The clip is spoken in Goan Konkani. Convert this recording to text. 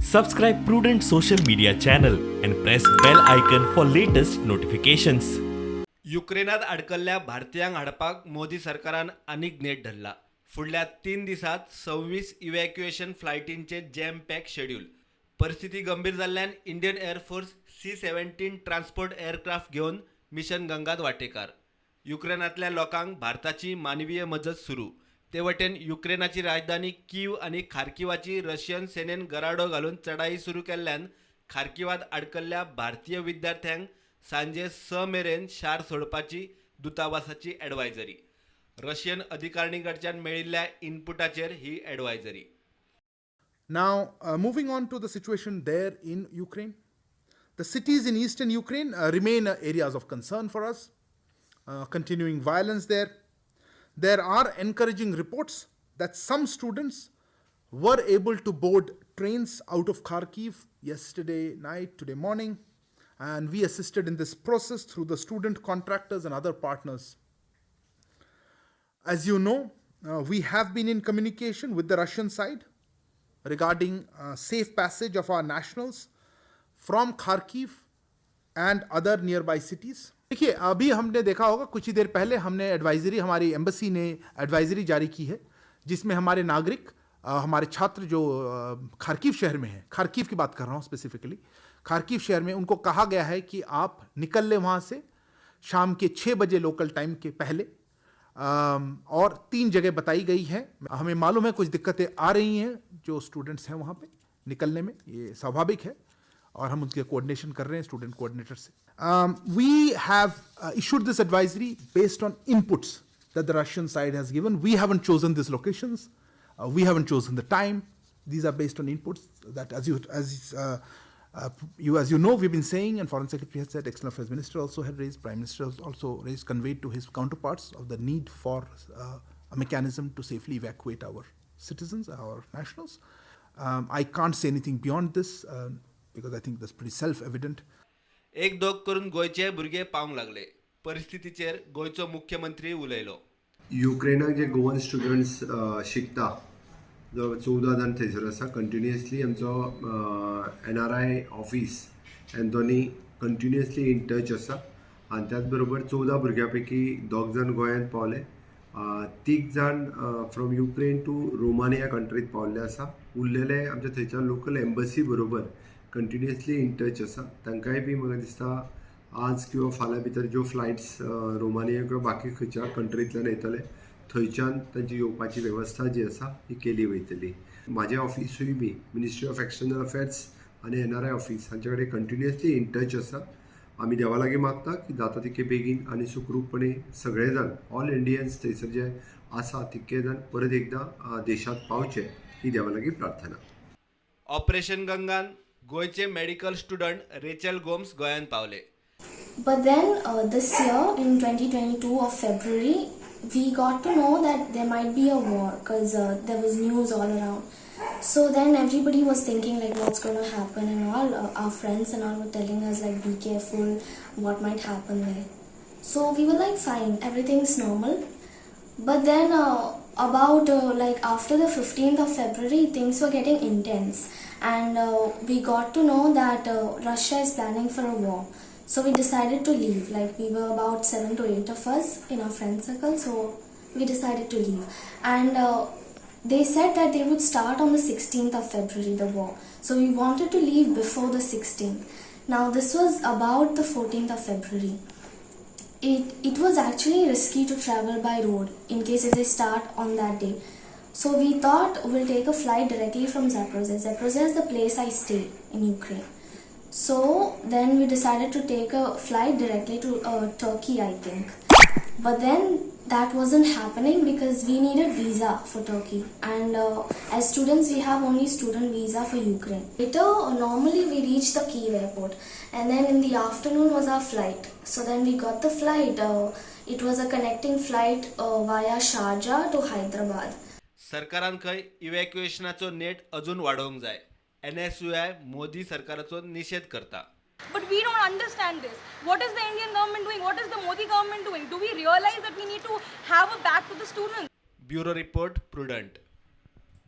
Subscribe Prudent social media channel and press bell icon for latest notifications. युक्रेनात अडकल्ल्या भारतीयांक हाडपाक मोदी सरकारान आनीक नेट धरला. फुडल्या 3 दिसांत 26 इव्हॅक्युएशन फ्लायटींचे जॅम पॅक शेड्यूल. परिस्थिती गंभीर जाल्ल्यान Indian air force C-17 transport aircraft घेवन मिशन गंगात वाटेकार. युक्रेनांतल्या लोकांक भारताची मानवीय मजत सुरू. ते वटेन युक्रेनाची राजधानी कीव आनी खार्किवाची रशियन सेनेन गराडो घालून चढाई सुरू केल्ल्यान खार्किवात अडकल्ल्या भारतीय विद्यार्थ्यांक सांजे 6 मेरेन शार सोडपाची दूतावासाची ॲडवायझरी. रशियन अधिकारिणी कडच्यान मेळिल्ल्या इनपुटाचेर ही advisory. Now, moving on to the situation there in Ukraine. The cities in eastern Ukraine remain areas of concern for us. Continuing violence there. There are encouraging reports that some students were able to board trains out of Kharkiv yesterday night, today morning, and we assisted in this process through the student contractors and other partners. As you know, we have been in communication with the Russian side regarding safe passage of our nationals from Kharkiv and other nearby cities. देखिए, अभी हमने देखा होगा, कुछ ही देर पहले हमने एडवाइजरी, हमारी एम्बेसी ने एडवाइजरी जारी की है, जिसमें हमारे नागरिक, हमारे छात्र जो खार्किव शहर में हैं, खार्किव की बात कर रहा हूँ स्पेसिफिकली, खार्किव शहर में, उनको कहा गया है कि आप निकल लें वहाँ से शाम के 6 बजे लोकल टाइम के पहले और 3 जगह बताई गई हैं. हमें मालूम है कुछ दिक्कतें आ रही हैं जो स्टूडेंट्स हैं वहाँ पे निकलने में, ये स्वाभाविक है और हम उनके कोऑर्डिनेशन कर रहे हैं student coordinator Se. We have issued this advisory based on inputs that the Russian side has given. We haven't chosen these locations. We haven't chosen the time. These are based on inputs that, as you know, we've been saying, and Foreign Secretary has said, External Affairs Minister also had raised, Prime Minister has also raised, conveyed to his counterparts of the need for a mechanism to safely evacuate our citizens, our nationals. I can't say anything beyond this because I think that's pretty self-evident. एक दोग करून गोंयचे भुरगे पावंक लागले. परिस्थितीचेर गोंयचो मुख्यमंत्री उलयलो. युक्रेनाक जे गोवन स्टुडंट्स शिकता, जो 14 जाण थंयसर आसा, कंटिन्युअसली आमचो NRI office Anthony continuously in touch आसा आनी त्याच बरोबर 14 भुरग्यां पैकी दोग जाण गोंयांत पावले, तीग जाण फ्रॉम युक्रेन टू रोमानिया कंट्रीत पावल्ले आसा. उरलेले आमच्या थंयच्या लोकल एम्बसी बरोबर कंटिन्युअसली इन टच आसा. तांकांय बी म्हाका दिसता आज किंवा फाल्यां भितर ज्यो फ्लायट्स रोमानिया किंवा बाकी खंयच्या कंट्रींतल्यान येतले, थंयच्यान तांची येवपाची वेवस्था जी आसा ही केली वयतली. म्हाजें ऑफिसूय बी मिनिस्ट्री ऑफ एक्सटर्नल अफेर्स आनी NRI office हांचे कडेन कंटिन्युअसली इन टच आसा. आमी देवा लागीं मागता की जाता तितके बेगीन आनी सुखरूपपणे सगळे जाण, ऑल इंडियन्स थंयसर जे आसा तितके जाण परत एकदां देशांत पावचे ही देवा लागीं प्रार्थना. ऑपरेशन गंगान गोंयचे मेडिकल स्टुडंट रेचल गोम्स गोंयांत पावले. But then this year in 2022 of February, we got to know that there might be a war because there was news all around. So then everybody was thinking like what's going to happen and all. Our friends and all were telling us like, be careful, what might happen there. So we were like, fine, everything's normal. But then about like after the 15th of February, things were getting intense and we got to know that Russia is planning for a war. So we decided to leave. Like, we were about 7 to 8 of us in our friend circle, so we decided to leave. And they said that they would start on the 16th of February, the war. So we wanted to leave before the 16th. Now this was about the 14th of February. It was actually risky to travel by road in case if they start on that day. So we thought we'll take a flight directly from Zaporozhye. Zaporozhye is the place I stay in Ukraine. So then we decided to take a flight directly to Turkey, I think. But then that wasn't happening because we needed visa for Turkey, and as students we have only student visa for Ukraine. Later, normally we reached the Kyiv airport, and then in the afternoon was our flight. So then we got the flight. It was a connecting flight via Sharjah to Hyderabad. सरकारान खंय इव्हॅक्युएशनाचो नेट अजून वाडोवंक जाय. NSUI Modi सरकाराचो निशेध करता. But we don't understand this. What is the Indian government doing? What is the Modi government doing? Do we realize that we need to have a back to the students? Bureau Report, Prudent.